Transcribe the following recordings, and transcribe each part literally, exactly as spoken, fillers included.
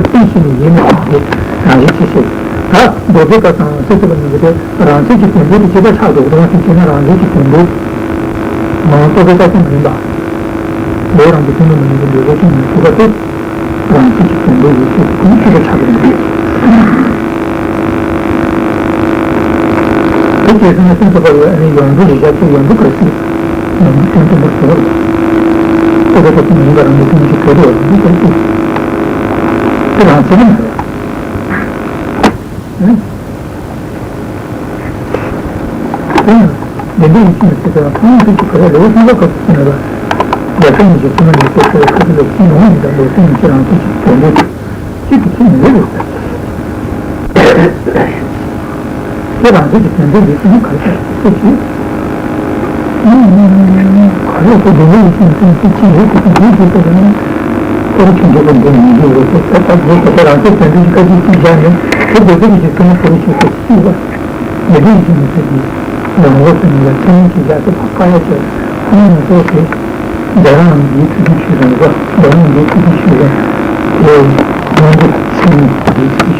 རྟེན་བཞིན་ནི་ཡིན་ནོ་ཞེས་རང་བཞིན་ཅི་ཞིག་ད་མདོ་སྡེ་པ་དང་སེམས་ཙམ་པ་གཉིས་ཀྱི་དེ་རང་མཚན་གྱི་དོན་ལྡན་དེ་ཇི་ལྟར་ཆགས་འགྲོ་གི་འདུག་ཟེར་བྱས་ན། རང་མཚན་གྱི་དོན་ལྡན་མ་རྟོགས་པའི་རྟགས་ཅན་མ་ཡིན་པ། ལས་རང་གི་དོན་དུ་མ་ཡིན་པའི་འདོད་པའི་ཅན་མ་ཡིན་པ་དེ། རང་ཚུལ་གྱི་དོན་ལྡན་ཡིན་ཚུལ་གྱི་ཁུངས་ཁྱད་པར་ཆགས་པ་རེད། དེ་བྱས་ཙང་སེམས་ཙམ་པ་ལ་ནི་ཡོངས་གྲུབ་རེ་བཞག་ཚེ་ཡོངས་གྲུབ་གལ་སྲིད་ཡོངས་གྲུབ་དོན་དམ་པར་གྲུབ་པར་ལྟོས་པའི་ཐོག་ཏུ་མ་ཡིན་པ་རང་གི་དོན་གྱི་གལ་ཏེ་བ་དེ་གལ་སྲིད་དེ་རང་ཚུལ་མ་རེད། དེ་ཡང་བདེན་པའི་ཡིད་ཆེས་མི་བྱེད་པའི་ཐོག་མའི་དུས་ཀྱི་བར་ལས་སེམས་ཙམ་པ་ཚོ་ནི་ལ་ཡ་ཚན་ཉིད་ཀྱི་ཚད་མ་ཉིད་ཀྱི་ཚད་ལ་ཁ་ཅིག་ལ་ཅི་ཡོང་མི་འདུག་ལས་སེམས་ཉིད་ཀྱི་རང་ཚུལ་གྱི་དོན་ལྡན་གཅིག་ཏུ་ཁྱེད་མི་འོས་པས། དེ་རང་ཚུལ་གྱི་དོན་ལྡན་འདི་ཚོ་ནི་ག་རེ་ཟེར་ཞེས། ག་རེ་ཟེར་འདི་ལས་ཡིད་ཆེས་མི་ཚེ་ཅི་ཡོད་དེ་དེ་འདི་ཞེས་པ་ཡིན་ན། ཁོ་རང་ཁྱོད་འདི་ལ་འདི་མི་འདུག་ལོ་ཟེར་ད་ལྟ་འདི་ཁོ་ཚོ་རང་ཚུལ་དོན་ལྡན་གྱི་བཀའ་ཁྲིད་ཅིག་བཞག་ནས་དེ་འདོད་པའི་ཡིད་ཆེས་ཚོ་ནི་ཁོ་རང་ཞིག་ཏུ་གཅིག་པ། ཡ་དེ་ཡིད་ཆེས་མི་ཚེ་འདི་ཡོང་སྒོ་ཟེར་ནས་ཡ་ཚན་རིག་གི་བཞག་ཚེ་ཕ་ཁ་ཡ་ཆེ་ཁོ་ནི་མི་ཚེ་ཞེས། འདི་རང་འདིའི་ཐུགས་རྗེ་ཆེ་རང་ག་འདི་རང་འདིའི་ཐུགས་རྗེ་ཆེ་རང་དེ་ཡོང་སྒོ་ཚན་རིག་གི་ཚིག་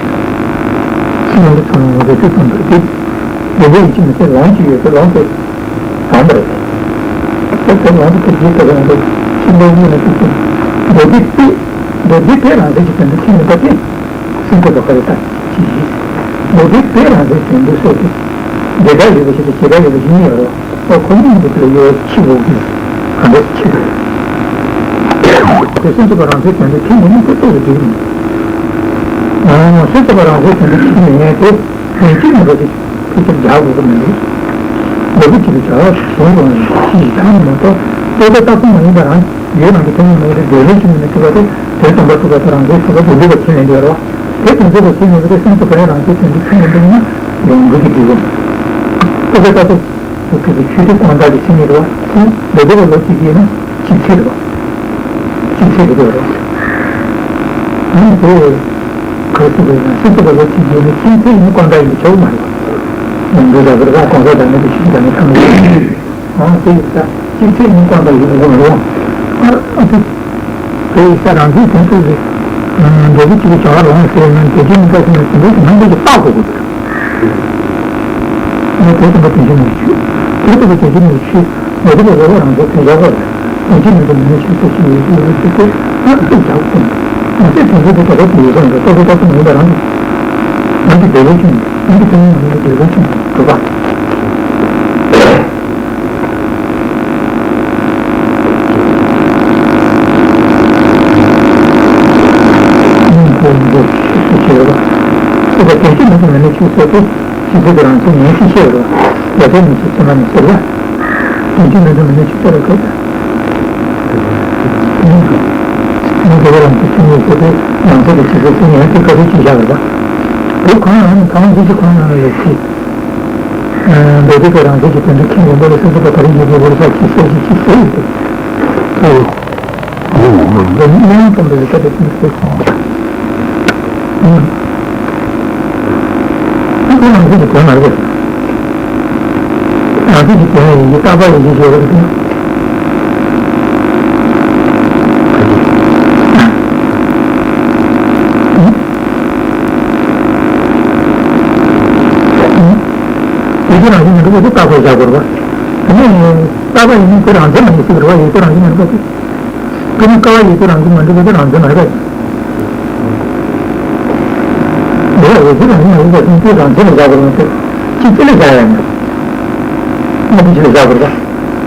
ཡོང་སྒོ་ཚང་མ་ངོ་སྤྲོད་དང་འབྲེལ་ཏེ། འདོད་པའི་ཡིད་ཆེས་མི་ཚེ་ལོངས་སྤྱོད་ཡོད་ཚེ་ལོངས་སྤྱོད་དང་པོ་རེད། ད་དེ་ལོངས་སྤྱོད་ཀྱི་རྗེས་ཐོབ་ཡོང་སྒོ་ཕྱི་ལོགས་གཉིས་ལ་ཐུག་ཅིང་། མདོ་སྡེ་པས་མདོ་སྡེ་པས་རང་མཚན་གྱི་དོན་དུ་ཁས་ལེན་པ་སྟེ། སེམས་ཁོ་བ་ཀ་རེ་ལྟ་ཅི་ཡིས། མདོ་སྡེ་པས་རང་མཚན་དོན་དུ་སོགས་ཏེ། འབྲེལ་སྒྲ་ཡོད་པ་ཞིག་དང་བྱེད་སྒྲ་ཡོད་པ་ཞིག་གཉིས་ཡོད་རེད་བ། ཁོ་གཉིས་ཀྱི་དེ་ལ་ཡོད་ཕྱི་ལོགས་ཀྱི་གང་འདྲ་ཕྱི་རེད། དེ་སེམས་ཁོ་བ་རང་མཚན་དོན་དུ་ཁས་ལེན་ནི་དེ་རྟོགས་པའི་རྒྱུ་ཡིན། སེམས་ཁོ་བ་རང་མཚན་དོན་དུ་ཁས་ལེན་ཡས་དེ། དོན་གཅིག་ཡིན་པ་དེ་ཕལ་ཆེར་རྒྱག་དགོས་ཀྱི་མི་འདུག་འདོད་པ་ཅིག་ལ་བྱ་བ་གཞན་དུའང་ཅི་ཞིག་བྱ་མི་མ་གཏོགས་ལྟོས་པའི་རྟགས་ཙམ་མ་ཡིན་པ་རང་ཡུལ་རང་གི་དོན་ཡང་མ་ཡིན་པའི་འདོད་ལས་ཀྱི་ངོས་ནས་གྲུབ་པ་དེ་དོན་དམ་པར་གྲུབ་པ་དང་རང་མཚན་གྲུབ་པ་འདོད་འདོད་པ་ཁས་ལེན་འདོད་རེད་བ། དེ་དོན་འདོད་པ་ཁས་ལེན་པ་དེ་སེམས་ཙམ་པ་ཡང་རང་མཚན་དོན་དུ་ཁས་ལེན་པ་ཡིན་ན་ཡོངས་གྲུབ་ཀྱི་འདོད་པ་མ་རེད། ལྟོས་པའི་རྟགས་ཙམ་དུ་གྲུབ་པའི་ཆོས་དེ་ཀུན་བཏགས་ཀྱི་མཚན་ཉིད་རེད་བ། འདོད་འདོད་པ་ལོག་ཅིག་ཡིན་ན་ཅིག་ཚེ་རེད་བ། ཅིག་ཚེ་རེད་བ། ཨ་ནི་དེ། ག་རེ་ཟེར་དགོས་ན་སེམས་ཙམ་པ་ལ་ཅིག་ཡོད་ན་ཅིག་ཚེ་ཡིན་ན་ཀུན་བཏགས་ཡིན་པ་ཆགས་མ་རེད་བ། ཡོངས་གྲུབ་རག་པར་རག་གང་ཟག་བདག་མེད་པའི་ཤེས་བྱ་ནི་ཐ་མ་ཡིན། ཨང་དེ་ཡིན་ཙང་ཅིག་ཚེ་ཡིན་ན་ཀུན་བཏགས་ཡིན་པ་ཆགས་མ་རེད་བ། ཨ་ཨ་དེ། དེ་ཡིན་ཙང་རང་མཚན་དོན་དུ་རེད། འབྲས་བུ་གཅིག་པའི་བྱ་བ་ལོངས་ཟེར་ན་དེ་རྒྱུ་མི་འདྲ་ཞིག་ན་དེ་འདྲ་ཞིག་ནམ་འདྲ་ཞིག་བརྟག་དགོས་དགོས། ཨ་དེ་དང་པོ་དོན་གཅིག་མི་ཆོས། དེ་དང་པོ་དོན་གཅིག་མི་ཆོས། མདོ་སྡེ་པའི་ལོག་པ་རང་མཚན་དོན་བཞག་པ་རེད། དོན་གཅིག་མི་འདུག་མི་ནི་ཆོས་ཚོགས་ཤིག་ཡོད་ཀྱི་ཡོད་ཅེས་ཏེ་ཨ་ཏི་རྒྱག་གསུངས། ང་ཚོས་དོན་གཅིག་ཏུ་དོ་རོགས་ཀྱི་ཡོད་ཀྱང་རེད་རྟོགས་པའི་རྟགས་ཙམ་མིན་པ་རང་གི། རང་གི་འདོད་པའི་ཆོས་རང་གི་དོན་ཡང་མིན་པའི་འདོད་པའི་ཆོས་གྲུབ་པ། སྙིང་པོ་འདི་ཆོས་སུ་བྱེད་པ། སོ་སོ་དོན་གཅིག་མི་འདུག་མི་ནི་ཆོས་ཚོགས་ཏེ། ཕྱི་ཚུལ་གྱི་རང་མཚན་ངེས་ཤེས་ཤེས་པར། ཡ་མཚན་ཉིད་ཀྱི་ཚད་མ་ནི་ཟེར་བ། དོན་གཅིག་མི་འདུག་མི་ནི་ཆོས་ཚོགས་རེ་ཁོད། སྙིང་གི་སྙིང་གི་རང་གི་མཚན་ཉིད་ཟེར་ཏེ་རང་ཚོད་ཀྱི་ཕྱི་ཚུལ་མཚན་ཉིད་དེ་བཀའ་སྲོལ་གཅིག་བཞག་རེད་པ། དེ་གང་ཡང་ཐང་གཅིག་གང་ཡང་ལ་ཕྱི། འདོད་པའི་རང་ཚུལ་གྱི་དོན་དུ་ཁས་ལེན་པ་ལ་སེམས་ཙམ་པ་ག་རེ་ཡིན་པའི་བོར་ས་ཀྱི་སྲོལ་ཞིག་ཅིག་ཟེར་ཡོད་དེ། འདི་ནི་སྙན་རྩོམ་པའི་སྐད་དུ་ཕྱིན་ཚེ། ཨ་ཁོ་རང་ཚོ་གི་དོན་མ་རེད། རང་ཚོ་གི་དོན་ཡིན་གྱི་རྟག་པ་ཡིན་གྱི་བརྗོད་རོགས་ཀྱི། ཡོད་ཚད་རང་བཞིན་མི་འགྲུབ་པ་དེ་རྟག་པར་བཞག་དགོས་རེད་པ། དེ་ནས་རྟག་པ་ཡིན་ན་དེ་རང་བཞིན་མ་ཡིན་ཟེར་བ་ཡོད་ཚད་རང་བཞིན་མི་འགྲུབ་པ་དེ། དེ་ནི་ཀ་བ་ཡོད་ཚད་རང་བཞིན་མ་འགྲུབ་པ་དེ་རང་བཞིན་མ་རེད། འདི་ལ་ཡོད་ཚད་རང་བཞིན་མ་ཡིན་པ་དེ་དེ་རང་བཞིན་ལ་བཞག་དགོས་རེད་དེ། ཅི་ཅི་ལ་བཞག་ཡ་ཡིན། གནས་དེ་ཅི་ལ་བཞག་དགོས་རེད་པ།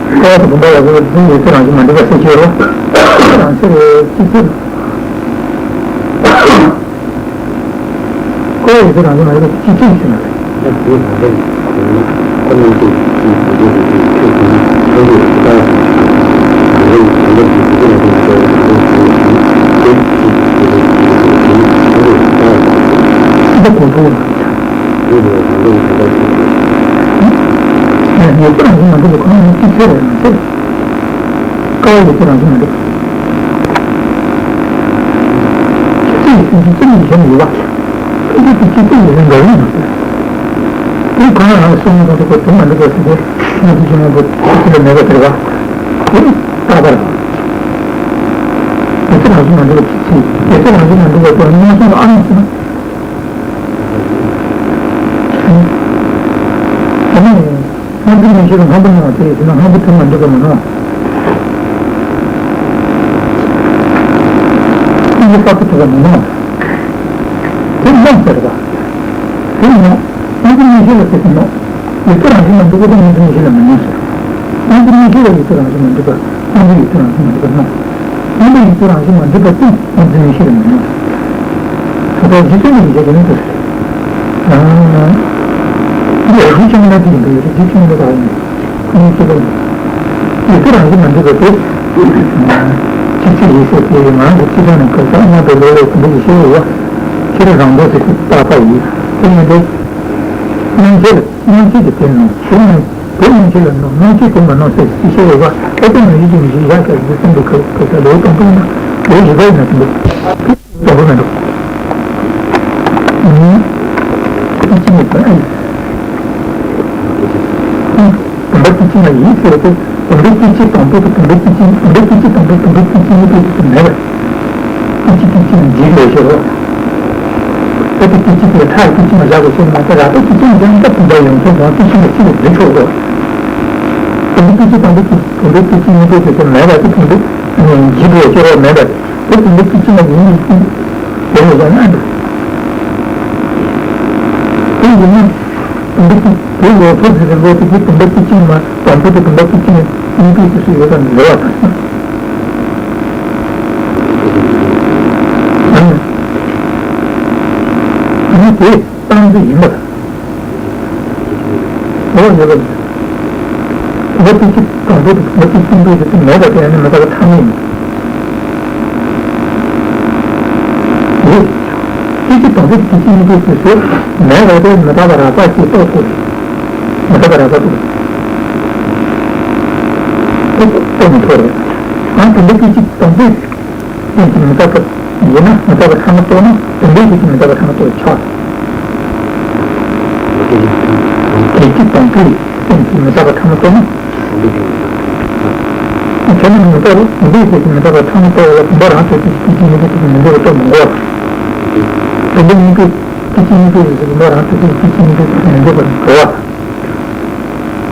ཀ་བ་དང་བུམ་པ་ཡོད་ཚད་དེ་ཡོད་ཚད་རང་བཞིན་མ་འགྲུབ་པ་ཟེར་གྱི་ཡོད་རེད་པ། རང་བཞིན་ཅི་ཅི། ཀོ་ཡི་ཚེ་རང་བཞིན་མ་ཡིན་པ་ཅི་ཅི་ཟེར་ན། ཡང་དེའི་ནང་དོན་ཁོ་རྣམ་དཔྱོད་ཀྱི་ཆོས་ཀྱི་ཆོས་ཀྱི་ཚང་འདུས་སུ་ལྟ་བ་དང་། རང་རྒྱལ་གྱི་བྱང་ཆུབ་ཀྱི་སྡིག་པ་ལ་དེ་ནི་ལྟ་བ་དང་དེ་ནི་དེ་ནི་ཆོས་ཀྱི་ཆོས་ཀྱི་ཆོས་ཀྱི་ཆོས་ཀྱི་ཚང་འདུས་སུ་ལྟ་བ་དང་། ཅི་ལྟ་གོང་མཐོང་བ། དེ་ནི་རང་རྒྱལ་གྱི་བྱང་ཆུབ་ཀྱི་ཡོད་ཚད་རང་བཞིན་མ་གྲུབ་པ་གང་ཡང་ཅི་ཚེ་རེ་རང་ཚེ། ཀ་བ་ཡོད་ཚད་རང་བཞིན་མ་གྲུབ། ཅི་ཡི་སེམས་ཅན་ཅི་ཡི་གཞན་ཡོད་པ། ཕན་ཚུན་དུ་ཅི་ཅི་ཡི་ལན་འགལ་ཡོད་མ་རེད། དེ་གང་ལ་ང་སོང་ན་ད་དེ་ཁོ་དོན་མ་འགྲུབ་པ་ཟེར་ཏེ་ང་ཚོ་ཅི་མང་པོ་ཅི་ལ་མེད་པ་ཟེར་བ། དེ་རྟག་པར་དེ་ རང་བཞིན་མ་གྲུབ་པ་དེ་ཚེ་དེ་ཚེ་རང་བཞིན་མ་གྲུབ་པ་དེ་མངོན་སུམ་ལ་ཨ་རུ་ཟེར་ན། དེ་ནས་སྔ་འགྱུར་མན་ཤེས་ལ་སྔ་པོ་སྣང་བ་དེ་ཡིན་ན་སྔ་པོ་དེ་མ་གྲུབ་པ་མི་སྣང་། སྔ་པོ་གསར་པོ་གྲུབ་པ་མི་སྣང་། དེ་སྣང་ཟེར་བ། དེ་སྣང་། སྔ་འགྱུར་མན་ཤེས་ལ་དེ་ཚེ་སྣང་། ཡུལ་དུས་རང་བཞིན་མ་གྲུབ་པ་དེ་སྔ་འགྱུར་མན་ཤེས་ལ་མི་སྣང་ཟེར། སྔ་འགྱུར་མན་ཤེས་ལ་ཡུལ་དུས་རང་བཞིན་མ་གྲུབ་པ། སྔ་འགྱུར་ཡུལ་དུས་རང་བཞིན་མ་གྲུབ་པ་སྣང་། སྔ་འགྱུར་ཡུལ་དུས་རང་བཞིན་མ་གྲུབ་པ་དེ་སྔ་འགྱུར་མན་ཤེས་ལ་མི་སྣང་། ད་ལྟ་གཞི་རྩའི་ཡིན་གྱི་རེད་འདུག་ཨ། འདི་ཡང་རྒྱུ་ཆུང་ན་འདི་ཡིན་པ་ཡོད་རེད། རྒྱུ་ཆུང་ན་ད་ཡིན། ཁོ་གཉིས་ཀྱི་ལོ། ཡུལ་དུས་རང་བཞིན་མ་གྲུབ་པ་དེ། ཅི་ཚིག་ཡིན་ཟེར་དེ་ང་རང་གི་ཚིག་ཐོག་ནས་སྐབས་སུ་སྔ་དྲོ་ལོ་ལོ་དེ་འདྲ་ཞིག་བཤད་ཡོད་པ། ཁྱེད་རང་རང་མདོག་ཟེར་དུས་ཏག་ཏག་ཡིན། དེ་ཡིན་དུས། སྣང་མཆེད་ལ་སྣང་མཆེད་ཀྱི་དེ་ནང་ཞུགས་ནས་དེ་སྣང་མཆེད་ལ་སྣང་སྣང་མཆེད་དེ་མ་སྣང་ཟེར་ཅི་བཤད་ཡོད་པ། ཨེ་ཏེ་མ་ཡིན་གྱི་མི་ཞིག་བཞག་ཀྱང་རྒྱུ་མཚན་དུ་ཁ་ཁ་ས་ལོ་དང་པོ་ན་ལོ་བཞི་པ་ཡིན་ན་དེ་འདུག་དང་པོ་མི་འདུག་ཨུམ། ཨུམ། ཨུམ། བུམ་པ་སྐད་ཅིག་མ་ཡིན་ཟེར་ཏེ། བུམ་པའི་སྐད་ཅིག་དང་པོ་དང་བུམ་པའི་སྐད་ཅིག་བུམ་པའི་སྐད་ཅིག་དང་པོ་བུམ་པའི་སྐད་ཅིག་གཉིས་པོ་ཞིག་ཏུ་མེད་པ། སྐད་ཅིག་སྐད་ཅིག་ལ་འཇིག་པའི་ཕྱིར་རོ། ཨེ་ཏེ་སྐད་ཅིག་དེ་ཁྲག་སྐད་ཅིག་མ་བཞག་པའི་ཕྱིར་མ་ཟད་རགས་པའི་སྐད་ཅིག་མ་བཞག་ན་ད་བུམ་པ་ཡོངས་སུ་རྫོགས་སྐད་ཅིག་མ་གཅིག་ལ་འཇིག་ཆོག་གོ། བུམ་པའི་སྐད་ཅིག་དང་པོ་སྐད་བུམ་པའི་སྐད་ཅིག་གཉིས་པོ་ཞིག་ཏུ་མེད་པ་དེ་བུམ་པའི་འཇིག་པའི་ཕྱིར་རོ། མེད་པ་དེ་བུམ་པའི་སྐད་ཅིག་མ་ཡིན་པའི་ཕྱིར། དེ་ལ་ཡང་ན་འདུག་དེ་ཡིན་ན། བུམ་པའི་སྐད་དེ་ཡོད་ཚད་ཀྱི་རིང་པོ་དེ་གི་བུམ་པའི་སྐད་ཅིག་མ་དང་པོ་དེ་བུམ་པའི་སྐད་ཅིག་གཉིས་པའི་རྗེས་སུ་ཡོད་པ་འགལ་བ་དང་། ཨ་ནི་དེ་སྟངས་འཛིན་ཡིན་པ་དང་། འོ་ཡོད་པ་ཡིན། བུམ་པའི་སྐད་ཅིག་དང་པོ་དེ་བུམ་པའི་སྐད་ཅིག་གཉིས་པའི་རྗེས་སུ་མེད་པ་དེ་ཨ་ནི་མི་རྟག་པ་ཐ་མ་ཡིན། རེད། སྐད་ཅིག་དང་པོ་དེ་སྐད་ཅིག་གཉིས་པའི་རྗེས་སུ་མེད་པ་དེ་མི་རྟག་པ་རགས་པ་ཞིག་རྟོགས་ཐུབ་རེད། མི་རྟག་པ་རགས་པ་རྟོགས། དེ་རྟོགས་མི་ཐུབ་རེད། ཨང་དེ་འདྲ་སྐད་ཅིག་དང་པོའི་རྟེན་གྱི་མི་རྟག་པ་ཡིན་ན་མི་རྟག་པ་ཐ་མ་རྟོགས་ན་དེ་འདྲའི་རྗེས་ཀྱི་མི་རྟག་པ་ཐ་མ་རྟོགས་ཆོག་སྐད་ཅིག་དང་པོའི་རྟེན་གྱི་མི་རྟག་པ་ཐ་མ་རྟོགས་ན། དེ་ནི་མི་རྟག་པ་འདིའི་རྗེས་ཀྱི་མི་རྟག་པ་ཐ་མ་རྟོགས་ལ་བུམ་པ་རང་དོན་དུ་སྐད་ཅིག་གཉིས་པའི་རྗེས་ཀྱི་མི་འགྲོ་བ་རྟོགས་མི་དགོས། བུམ་པ་གཉིས་པའི་སྐད་ཅིག་གཉིས་པའི་རྗེས་ཀྱི་བུམ་པ་རང་དོན་དུ་སྐད་ཅིག་གཉིས་པའི་རྗེས་ཀྱི་མི་འགྲོ་བ་འགྲོ་བ་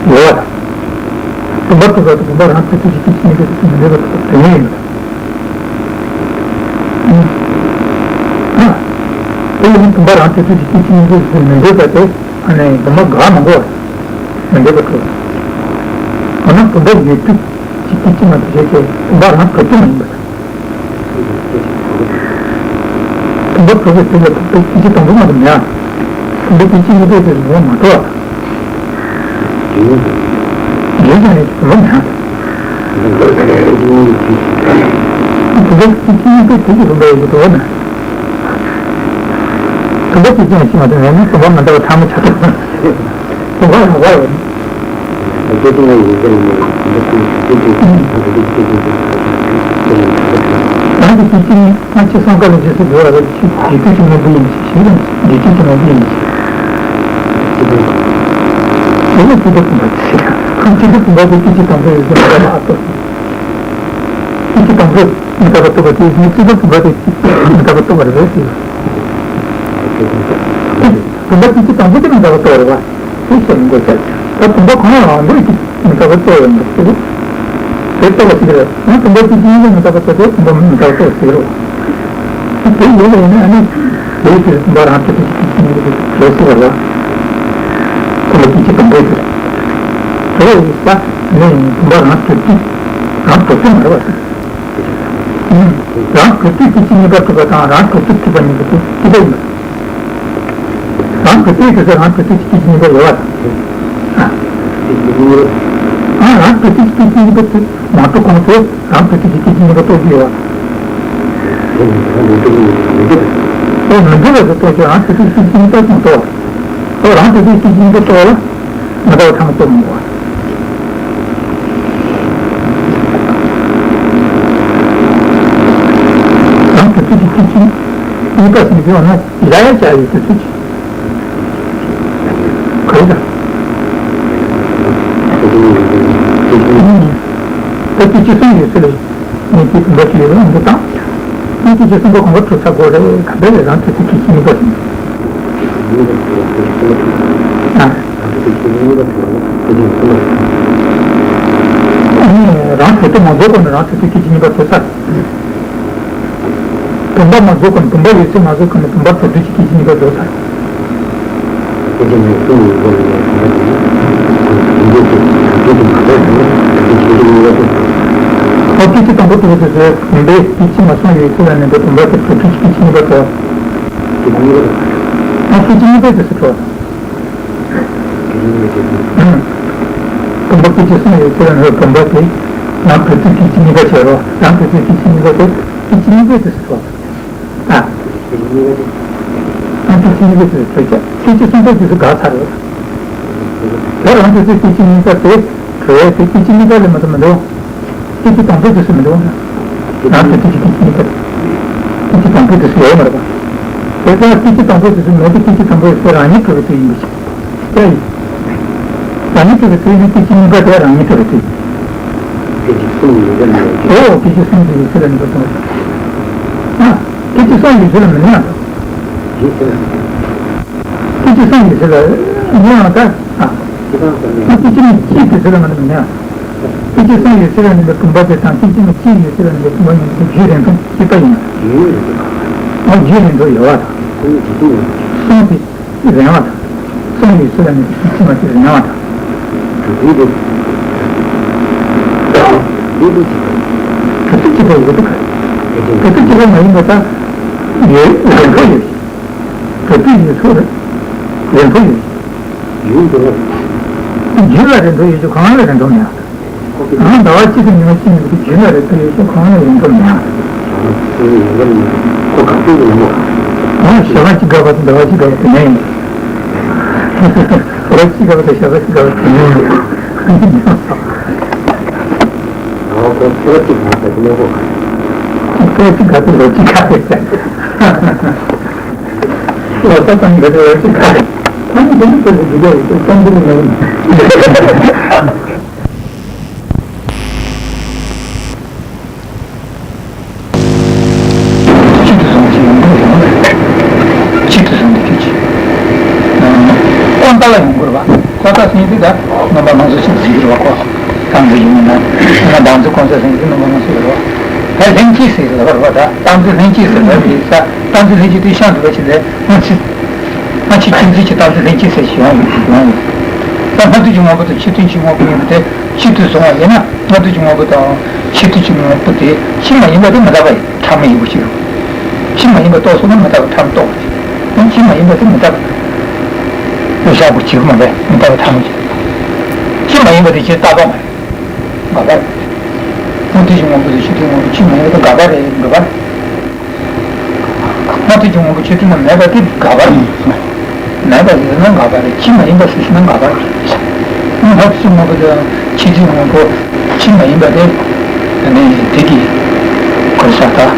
དང་། ཡོད་པ་དང་། བུམ་པ་རྟོགས་པ་དང་བུམ་པ་རང་དོན་དུ་སྐད་ཅིག་གཉིས་པའི་རྗེས་ཀྱི་མི་འགྲོ་བ་རྟོགས་པ་དོན་ཡོད་ཡིན་པ་དང་། དེ་ཡང་བུམ་པ་རང་དོན་དུ་སྐད་ཅིག་གཉིས་པའི་རྗེས་ཀྱི་མི་འགྲོ་བ་དེ་ཨ་ནི་བུམ་པ་འགག་མི་དགོས་པ། མི་འདོད་པ་དྲུག་འོ་ན་བུམ་པ་ཡོད་དུས་ཀྱི་སྐད་ཅིག་མ་དེ་བྱས་ཏེ་བུམ་པ་རང་ག་དུས་མ་ཡིན་པ་དང་། བུམ་པ་གྲུབ་པའི་དུས་ལ་བུམ་པའི་སྐད་ཅིག་དང་པོ་མ་དེ་མེད། བུམ་པའི་སྐད་ཅིག་གཉིས་པའི་དུས་སུ་ཡོང་མ་གྲུབ་པ་དང་། ཡོད་ཀྱང་ཡོད་ཀྱི་བུམ་པ་མེད། བུམ་པའི་སྐད་ཅིག་གཉིས་པའི་དུས་ཀྱི་བུམ་པ་ཡོད་ཀྱི་འགྲོ་བ་མེད། བུམ་པ་སྐད་ཅིག་གཉིས་པའི་དུས་སུ་མེད་ན་བུམ་པ་མི་འདྲ་བ་ཐ་མ་ཆགས་ཐུབ། བུམ་པ་རང་དབང་ཡོད། རང་གི་སྐད་ཅིག་ནི་ང་ཅི་སང་ག་ལ་རྗེས་སུ་འགྲོ་བ་རེད། ཅི་རྗེས་དུས་ཀྱི་དངོས་པོ་ཡིན་ཞེས་ཞེས་དང་རྗེས་དུས་ཀྱི་དངོས་པོ་ཡིན་ཞེས། དེ་ནི་སྐྱེ་འགག་བུམ་པ་ཞེས་དང་སྐྱེ་འགག་བུམ་པ་དེ་སྐད་ཅིག་དང་པོའི་ཡུལ་དུ་མི་རྟག་པ་ཨ་ཏོ། སྐད་ཅིག་དང་པོའི་མི་རྟག་པ་རྟོགས་པ་དེ་ནི་སྐྱེ་འགག་བུམ་པ་དེ་མི་རྟག་པ་རྟོགས་པ་རེད་ཟེར། བུམ་པ་སྐད་ཅིག་དང་པོ་དེ་མི་རྟག་པ་རྟོགས་པ་རེད་བ། དེ་བཤད་མི་དགོས་ཀྱང་། ད་བུམ་པ་གང་རང་འདོད་ཀྱི་མི་རྟག་པ་རྟོགས་ཡོང་གི་ཟེར། དེ་རྟོགས་པ་ཞིག་རེད། ཡང་བུམ་པ་སྐད་ཅིག་གཉིས་ཀྱི་མི་རྟག་པ་རྟོགས་ཏེ་བུམ་པ་མི་རྟག་པ་རྟོགས་ཟེར་རོ། དེ་ཡོད་པ་ཡིན་ན་ཨ་ནི་དེའི་ཕྱིར་བུམ་པ་རང་གྲུབ་པའི་སྐད་ཅིག་གཉིས་ཀྱི་གྲོལ་སྲིད་པ་ལ། བུམ་པ་སྐད་ཅིག་དང་པོའི་ཕྱིར། དེ་ཡིན་ཙང་ནི་བུམ་པ་རང་གྲུབ་ཀྱི་རང་གྲུབ་ཀྱི་མ་རེད་བ། རང་གྲུབ་ཀྱི་སྐད་ཅིག་གཉིས་པ་གྲུབ་པ་དང་རང་གྲུབ་ཀྱི་གྲུབ་པ་གཉིས་ཀྱི་དེ་གཅིག་པ་ཡིན་པ། རང་གི་སྟེང་དུ་རང་གི་སྟེང་གི་སྐད་ཅིག་གཉིས་པ་ཡོད་པ་དང་། ཨ། རང་གི་སྟེང་གི་སྐད་ཅིག་གཉིས་པ་དེ་མ་གཏོགས་གོང་དུ་རང་གི་སྟེང་གི་སྐད་ཅིག་གཉིས་པ་རྟོགས་ཀྱི་ཡོད་པ། ཨོ་མི་འགྲུབ་པ་དེ་རྟོགས་ཀྱི་རང་གི་སྟེང་གི་སྐད་ཅིག་གཉིས་པ་ཀྱང་རྟོགས། ཨོ་རང་གི་སྟེང་གི་སྐད་ཅིག་གཉིས་པ་རྟོགས་ལ་མི་རྟག་པ་ཐ་མ་རྟོགས་མི་དགོས་པ། རང་གི་སྟེང་གི་སྐད་ཅིག་གཉིས་པ་ཟེར་གྱི་ཡོད་ན། ཡ་ཡ་བྱ་ཡི་དུས་ཚོད་ཀྱི། ག་རེ་དང་། ད་དེ་ཅི་གསུང་ཡོད་ཚུལ་ལ་ངས་དེ་བུམ་པ་ཅི་ཡོད་པ་འདི་དང་། སྐད་ཅིག་གསུམ་པོ་གང་ག་གྲུབ་ཚར་དགོས་རེད། ག་འདྲ་རེད། རང་དུས་ཚོད་སྐད་ཅིག་གཉིས་པ་ཞིག་ཨ། རང་དུས་ཚོད་མ་རྫོགས་གོང་ནས་རང་དུས་ཚོད་སྐད་ཅིག་གཉིས་པ་རྫོགས་ཚར། བུམ་པ་མ་རྫོགས་གོང་ནས་བུམ་པ་ཡོད་ཚད་མ་རྫོགས་གོང་ནས་བུམ་པ་རྫོགས་དུས་ཀྱི་སྐད་ཅིག་གཉིས་པ་རྫོགས་ཚར། སྐད་ཅིག་ནས་གསུམ་ཡོད་ཚད་ལ་ནས་བུམ་པ་དེ་ནི་བུམ་པའི་སྐད་ཅིག་དང་པོ་དེ་ཚོ་བུམ་པའི་སྐད་ཅིག་མ་སོང་ཡོད་ཚད་ལ་ནས་བུམ་པ་དེ་རྫོགས་དུས་ཀྱི་སྐད་ཅིག་གཉིས་པ་རྫོགས། སྐད་ཅིག་གཉིས་པ་རྫོགས་ཚར། ཨ། སྐད་ཅིག་གཉིས་པའི་དུས་སུ་འགྲོ། བུམ་པ་སྐད་ཅིག་གསུམ་ཡོད་ཚད་ལ་ནི་བུམ་པ་དེ་རང་དུས་ཚོད་སྐད་ཅིག་གཉིས་པ་བྱས་རོགས། རང་དུས་ཚོད་སྐད་ཅིག་གཉིས་པ་དེ་སྐད་ཅིག་གཉིས་པའི་དུས་སུ་འགྲོ། ཨ། རང་དུས་ཚོད་གཉིས་པའི་དུས་སུ་འགྲོ་བྱས། སྐད་ཅིག་གསུམ་པའི་དུས་སུ་འགག་ཚར་རེད། དེ་རང་དུས་ཚོད་སྐད་ཅིག་གཉིས་པ་དེ་གྲོལ་བའི་དུས་སྐད་ཅིག་གཉིས་པ་ལས་མ་གཏོགས་མི་འགྲོ། སྐད་ཅིག་དང་པོའི་དུས་སུ་མི་འགྲོ། རང་དུས་ཚོད་སྐད་ཅིག་གཉིས་པ། སྐད་ཅིག་དང་པོའི་དུས་སུ་ཡོད་མ་རེད་པ། དེ་ལྟར་སྐད་ཅིག་དང་པོའི་དུས་སུ་མེད་དེ། སྐད་ཅིག་དང་པོའི་དུས་སུ་རང་ཉིད་གྲོལ་བའི་དུས་ཡིན་པ་ཞིག་ཡིན། རང་ཉིད་གྲོལ་བའི་དུས་ནི་སྐད་ཅིག་གཉིས་པ་དེ་རང་ཉིད་གྲོལ་བའི་དུས། སྐད་ཅིག་གསུམ་ཡོད་ཚད་ལ་ནི། ཨོ། སྐད་ཅིག་གསུམ་དེ་ཡོད་ཚད་ལ་ནི་འགྲོ་ཐུབ། ཨ། སྐད་ཅིག་གསུམ་ཡོད་ཚད་ལ་མི་གནས་པ། ཡོད་ཚད་ལ། སྐད་ཅིག་གསུམ་ཡོད་ཚད་ལ་གནས་པ་ད། ཨ། སྐད་ཅིག་གསུམ་ཡོད་ཚད་ལ་མི་གནས། སྐད་ཅིག་གསུམ་ཡོད་ཚད་ལ་གནས་པའི་བུམ་པ་དེ་དང་སྐད་ཅིག་གཉིས་ཡོད་ཚད་ལ་གནས་པའི་བུམ་པ་གཉིས་དེ་རྒྱུད་རིང་ཐུང་གཅིག་པ་ཡིན། ཨ། རྒྱུད་རིང་ཐུང་ཡོད་པ་དང་། གསུམ་དེ། རིང་བ་དང་། གསུམ་ཡོད་ཚད་ལ་ནི་གཅིག་མ་གཅིག་རིང་བ་དང་། གྲུབ་པའི་དེ། འདི་ལུགས་གཅིག་པ། གྲུབ་པའི་གཅིག་པ་ཡོད་དོ། གྲུབ་པའི་གཅིག་པ་མ་ཡིན་པ་དང་། ཡོད། རིང་པོ་ཡོད། གྲུབ་པའི་ཡོད་ཚད་རིང་པོ་ཡོད། ཡུན་དུ་ལ། རྒྱུད་ལ་རིང་པོ་ཡོད་ཀྱང་གང་ལ་རིང་པོ་མེད། ཨང་། ཟླ་བ་གཅིག་གི་ཉི་མ་གཅིག་ཉིད་ཀྱི་རྒྱུན་ལ་རེ་ལྟོས་ཡོད་ཀྱང་གང་ལ་ཡོང་དོ་མེད། ཁོ་ག་ཚོད་ཀྱི་ལམ་བུ། ཨང་། ཞག་གཅིག་འགག་པ་དང་ཟླ་བ་གཅིག་འགག་པ་དེ་ནས་ཡིན། ཟླ་བ་གཅིག་འགག་པ་དང་ཞག་གཅིག་འགག་པ་དེ་ནས་ཡིན། ཟླ་བ་ཁོ་ཚེས་པ་གཅིག་འགག་པ་དེ་ནས་ཁོ། ཚེས་པ་གཅིག་འགག་པ་ལོ་གཅིག་འགག་པ་རེད། ལོ་གསར་དང་འགག་པ་ལོ་གཅིག་འགག་པ་རེད། ཨང་། དེ་ནི་ཁོ་ཚོ་འདི་འདྲ་ཡོད་ཀྱང་བསམ་ཚུལ་མེད། གཅིག་ཏུ་བཟུང་ཞིང་ཡོང་དགོས་ཡོང་མེད། གཅིག་ཏུ་བཟུང་སྟེ་སྐད་ཅིག་ཀོ་ཏ་ལ་ཡོང་དགོས་པ། ཀོ་ཏ་ཟེར་དུས་ད་རྣམ་པ་སྣ་ཚོགས་ཤིག་ཟེར་གྱི་རེད་པ། ཀོ། རྟག་འཛིན་ཡིན་ན། རྟག་འཛིན་ཀོ་ཏ་ཟེར་དུས་རྣམ་པ་སྣ་ཚོགས་རེད་པ། ད་ལྷན་སྐྱེས་ཟེར་གྱི་རེད་པ། ད་རྟག་འཛིན་ལྷན་སྐྱེས་ཟེར་བ་རེད། ད་རྟག་འཛིན་ལྷན་སྐྱེས་དེ་ཤ་འདུ་བ་ཞིག་ལས་སྔ་ཕྱི། སྔ་ཕྱི་གཅིག་འཛིན་གྱི་རྟག་འཛིན་ལྷན་སྐྱེས་ཟེར་ཞིག་ཡོང་ཡོང་ཡོད། ད་སྔ་དུས་ཀྱི་དངོས་པོ་དང་ཕྱི་དུས་ཀྱི་དངོས་པོ་ཡིན་པ་དེ་གཅིག་ཏུ་བཟུང་བ་ཡིན་ན། སྔ་དུས་ཀྱི་དངོས་པོ་དང་ཕྱི་དུས་ཀྱི་དངོས་པོ་དེ་ཕྱི་མ་ཡིན་པ་དེ་མི་རྟག་པ་ཡིན། ཕྲ་མོ་ཡིན་པ་ཅིག་ཕྱི་མ་ཡིན་པ་རྟོགས་སོང་ན་མི་རྟག་པ་ཕྲ་མོ་རྟོགས་པ་ཅིག་ཕྱི་མ་ཡིན་པ་དེ་མི་རྟག་པ་བཞག་པ་ཅིག་མ་རེད། མི་རྟག་པ་ཕྲ་མོ་ཅིག་ཕྱི་མ་ཡིན་པ་དེ་ཅིག་རྟག་པ་མ་རེད། འགག་པ་རེད། སྔ་དུས་ཀྱི་དངོས་པོ་དང་ཕྱི་དུས་དངོས་པོ་ཕྱི་མ་ཡིན་པ་དེ་འགག་པ་རེད། འགག་པ་རེད། སྔ་དུས་ཀྱི་དངོས་པོ་ཕྱི་དུས་ན་མེད་པ་དེ་འགག་པ་རེད། མེད་པ་ཟེར་ན་འགག་པ་རེད། ཕྱི་མ་ཡིན་པ་ཟེར་ན་འགག་པ་རེད། སྔ་དུས་ཀྱི་དངོས་པོ་དང་ཕྱི་དུས་དངོས་པོ་ཕྱི་མ་ཡིན་པ་དེ་ནི་དེ་གི་གོ་ས་ད། ཨོ།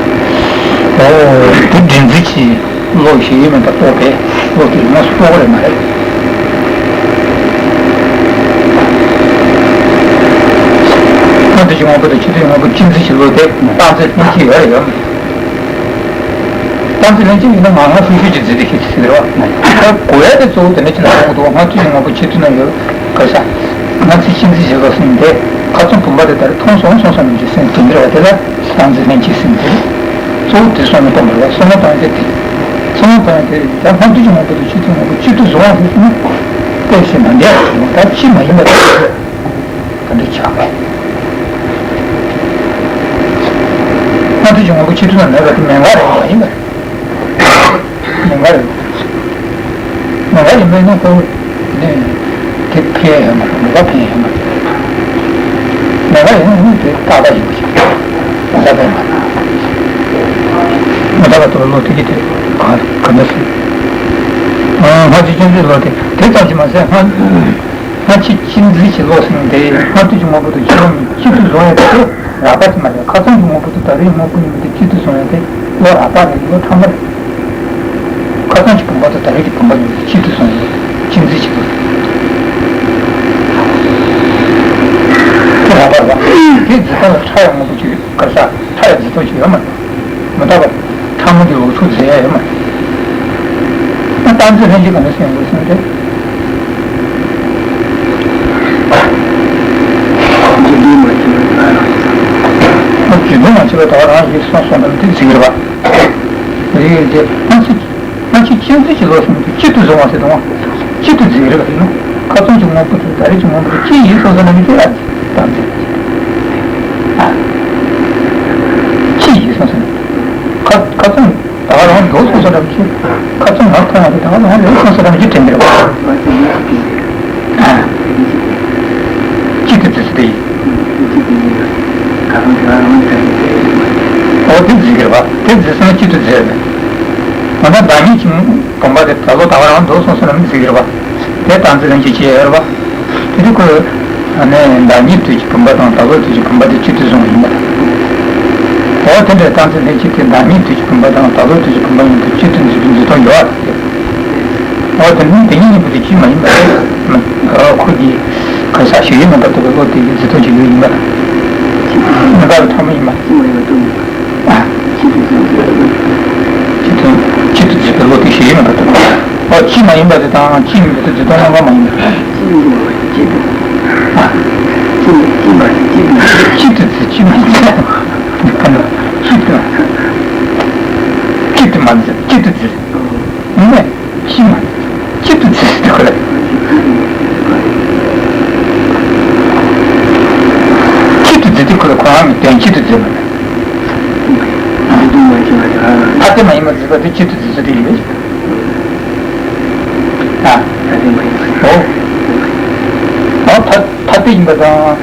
དེ་འདྲེན་འཛིན་གྱི་བློ་ཞིག་ཡིན་མིན་དང་རྟོགས་པའི་བློ་དེ་ཡོངས་སུ་རྟོགས་པ་རེད་མ་རེད། སྔ་དུས་ཀྱི་དངོས་པོ་དང་ཕྱི་དུས་དངོས་པོ་གཅིག་འཛིན་གྱི་བློ་དེ་རྟག་འཛིན་ལྷན་སྐྱེས་ཡོད་རེད་ཡོད་མ་རེད། རྟག་འཛིན་ལྷན་སྐྱེས་ཡིན་ན་ང་ང་ཤུགས་ཤུགས་ཀྱིས་འཛིན་པའི་ཤེས་ཚིག་རེད་བ། ད་གོ་ཡ་དེ་གཙོ་བོ་དེ་འདྲ་ཅིག་ལ་གོ་གི་འདུག་སྔ་དུས་ཀྱི་དངོས་པོ་ཕྱི་དུས་ན་ཡོད་ག་ས། སྔ་ཕྱི་གཅིག་འཛིན་བྱེད་ལོག་ཟིན་ཏེ། ཁ་ཚོན་བུམ་པ་དེ་ལྟར་མཐོང་སོང་སོང་སོང་མིན་གྱི་སེམས་དེ་འདྲ་བ་དེ་ལ་རྟག་འཛིན་ལྷན་སྐྱེས་ཟེར་ཏེ། གཙོ་བོ་དེ་བསམ་བློ་གཏོང་དགོས་ལ། བསམ་བློ་གཏོང་ཡ་དེ་དེ། བསམ་བློ་གཏོང་ཡ་དེ་རེད། ད་སྔ་དུས་ཀྱི་དངོས་པོ་དང་ཕྱི་དུས་དངོས་པོ་གཅིག་ཏུ་བཟུང་བ་ཟེར་ན། དཔེ་བཞིན་མ་འདས་པ་ཟེར་ན་ད་ཕྱི་མ་ཡིན་པ་དེ་ག་འདྲ་ཆགས་པ། སྔ་དུས་ཀྱི་དངོས་པོ་ཕྱི་དུས་ན་མེད་པ་དེ་མེད་པ་རེད། མ་ཡིན་པ་རེད། མེད་པ་རེད། མེད་པ་ཡིན་པས་ན་ཁོ་ནི་དེ་ཕན་ཡང་མ་རེད། མེད་པ་ཕན་ཡང་མ་རེད། མེད་པ་ཡིན་ན་ནི་དེ་རྟག་པ་ཡིན་པ་ཞིག་རེད། མེད་པ་ཡིན་པ་མེད་པ་དེ་ལ་བློ་དེ་གི་དེ་ག་ག་འདྲ་སྲིད། སྔ་ཕྱི་གཅིག་འཛིན་བློ་དེ་དེ་ཙམ་གྱིས་མ་ཟད། སྔ་སྔ་ཕྱི་གཅིག་འཛིན་གྱི་བློ་ཟེར་ན་དེ་སྔ་དུས་ཀྱི་དངོས་པོ་དང་ཕྱི་མ་གཅིག་ཏུ་བཟུང་ཡ་དེ་རགས་པ་ཞིག་མ་རེད། ཁ་ཚོན་གྱི་དངོས་པོ་དང་ད་རེས་དངོས་པོ་ཡིན་པ་དེ་གཅིག་ཏུ་བཟུང་ཡ་དེ་བློ་རགས་པ་རེད། བློ་ཕྲ་མོ་རེད། ཁ་ཚོན་གྱི་བུམ་པ་དང་ད་རེས་ཀྱི་བུམ་པ་གཉིས་གཅིག་ཏུ་བཟུང་ཡོད། གཅིག་འཛིན་གྱི་བུམ་པ། དེ་རགས་པ་རེད་པ། དེ་འཛིན་སྟངས་ལ་ཕྲ་ཡང་དངོས་པོ་གཅིག་ཡོད། ག་རེ་ཟ། ཕྲ་ཡང་འཛིན་སྟངས་གཅིག་ཡོད་མ་རེད། མི་རྟག་པ་ཕྲ་མོ་དེ་འུ་ཚུགས་མཛད་ཡོད་མ་རེད། ཨ་རྟག་འཛིན་ལྷན་སྐྱེས་ག་འདྲ་སེམས་དགོས་སེམས་ཏེ། ཨ་རྒྱུ་འབྲས་མ་ཕྱེད་པའི་ད་ག་རང་ཞིག་སོང་སོང་ན་དེ་འཛིན་རེད་པ། རེད་དེ་ཨ་ཙི། སྔ་ཕྱི་གཅིག་འཛིན་གྱི་ལོག་སོང་དུས་གཅིག་ཏུ་བཟུང་བ་ཟེར་དུས་གཅིག་ཏུ་འཛིན་རེད་པ་ཟེར་ན། ཁ་སང་གི་དངོས་པོ་དེ་ད་རེས་ཀྱི་དངོས་པོ་དེ་གཅིག་ཡིན་སོང་ཟེར་ན་མི་འགྲིག་ཨ། ད་འཛིན། ཨ། གཅིག་ཡིན་སོང་ཟེར་ན། ཁ་ཁ་སང་ད་ག་རང་ལོག་སོང་ཟེར་ན་མི་འགྲིག་ཁ་སང་ང་མཐོང་བ་དེ་ད་ག་རང་ལོག་སོང་ཟེར་ན་མི་འགྲིག་དྲན་གྱི་རེད་པ། ཨ། གཅིག་ཏུ་འཛིན་ཟེར་དེ་ཡིན། ཨོ་དེ་འཛིན་གྱི་རེད་པ། དེ་འཛིན་སོང་ན་གཅིག་ཏུ་འཛིན་རེད། འོ་ན་བདག་ཉིད་ཀྱི་བུམ་པ་དེ་ད་ལོ་ད་ག་རང་ལོག་སོང་ཟེར་ན་མི་འཛིན་གྱི་རེད་པ། དེ་རྟག་འཛིན་ལྷན་སྐྱེས་བྱས་ཡོད་རེད་པ། དེ་དུས་ཁོས་ཨ་ནི་བདག་ཉིད་དུས་ཀྱི་བུམ་པ་དང་ད་ལོ་དུས་ཀྱི་བུམ་པ་དེ་གཅིག་ཏུ་བཟུང་བ་ཡིན་པ་དང་། འོ་དེ་འདྲའི་རྟག་འཛིན་ལྷན་སྐྱེས་དེ་བདག་ཉིད་དུས་ཀྱི་བུམ་པ་དང་ད་ལོ་དུས་ཀྱི་བུམ་པ་གཉིས་དེ་གཅིག་ཏུ་འཛིན་པའི་འཛིན་སྟངས་ཡོད་པ་དེ། འོ་དེ་ནི་དེ་གཉིས་གཉིས་པོ་དེ་གཅིག་མ་ཡིན་པ་རེད། ཁོ་གིས་ག་ས་ཞིག་ཡོད་མ་པ་དེ་ལ་བློ་དེ་གི་འཛིན་སྟངས་ཅིག་ཡོད་ཡིན་པ་དང་། མི་འདྲ་བའི་ཕྲ་མོ་ཡིན་པ། གཅིག་ཏུ་གཅིག་ཏུ་གཅིག་ཏུ་འཛིན་པའི་བློ་དེ་ཞིག་ཡིན་པ་དང་། འོ་གཅིག་མ་ཡིན་པ་དེ་དང་གཅིག་ཡིན་པ་དེ་འཛིན་སྟངས་རྣམ་པ་མ་ཡིན་པ། གཅིག་ཏུ་འཛིན་གཅིག་ཏུ་འཛིན། གཅིག་ཏུ་འཛིན་གཅིག་མ་ཡིན་པ། གཅིག་ཏུ་གཅིག་ཏུ་མ་འཛིན་གཅིག་ཏུ་འཛིན། ནས་ཕྱི་མ་གཅིག་ཏུ་འཛིན་ཟེར་ཁོ་ལ། གཅིག་ཏུ་འཛིན་དུས་ཁོ་ལ་ཁོ་རང་གི་དོན་གཅིག་ཏུ་འཛིན་པ་རེད། ཐ་དད་མ་ཡིན་པར་འཛིན་པ་དེ་གཅིག་ཏུ་འཛིན་ས་དེ་ཡིན་པས། ཨ། འོ། འོ་ཐ་ཐ་དད་ཡིན་པ་དང་།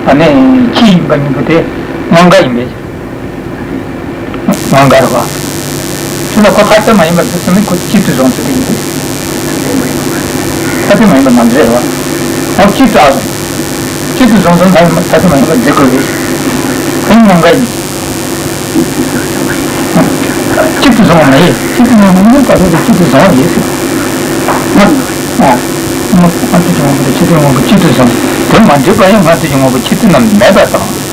ཨ་ནི་གཅིག་ཡིན་པ་གཉིས་པོ་དེ་དངོས་འགལ་ཡིན་པས། དངོས་འགལ་རེད་པ། དེ་ལ་ཁོ་ཐ་དད་མ་ཡིན་པར་འཛིན་ཟེར་ན་ཁོ་གཅིག་ཏུ་བཟུང་ཚུལ་དེ་ཡིན་ཏེ། ཐ་དད་མ་ཡིན་པ་མ་འཛིན་རེད་པ། འོ་གཅིག་ཏུ་ཨ་བཟུང་། གཅིག་ཏུ་བཟུང་ཚུལ་མ་ཡིན་པ་ཐ་དད་མ་ཡིན་པར་འཛིན་དགོས་རེད། དེ་ནི་དངོས་འགལ་ཡིན། གཅིག་ཏུ་བཟུང་བ་མ་ཡིན། གཅིག་ཏུ་བཟུང་བ་མ་ཡིན་ད་ལྟ་དེ་གཅིག་ཏུ་བཟུང་བ་ཡིན་ཟེར། ང་ཨ། ང་ཚོ་གི་དངོས་པོ་དང་ཕྱི་དོན་དངོས་པོ་གཅིག་ཏུ་བཟུང་། དེ་མ་འགྲིག་པ་ཡང་ང་ཚོ་གི་དངོས་པོ་ཕྱི་དོན་ནམ་མེད་པ་དང་།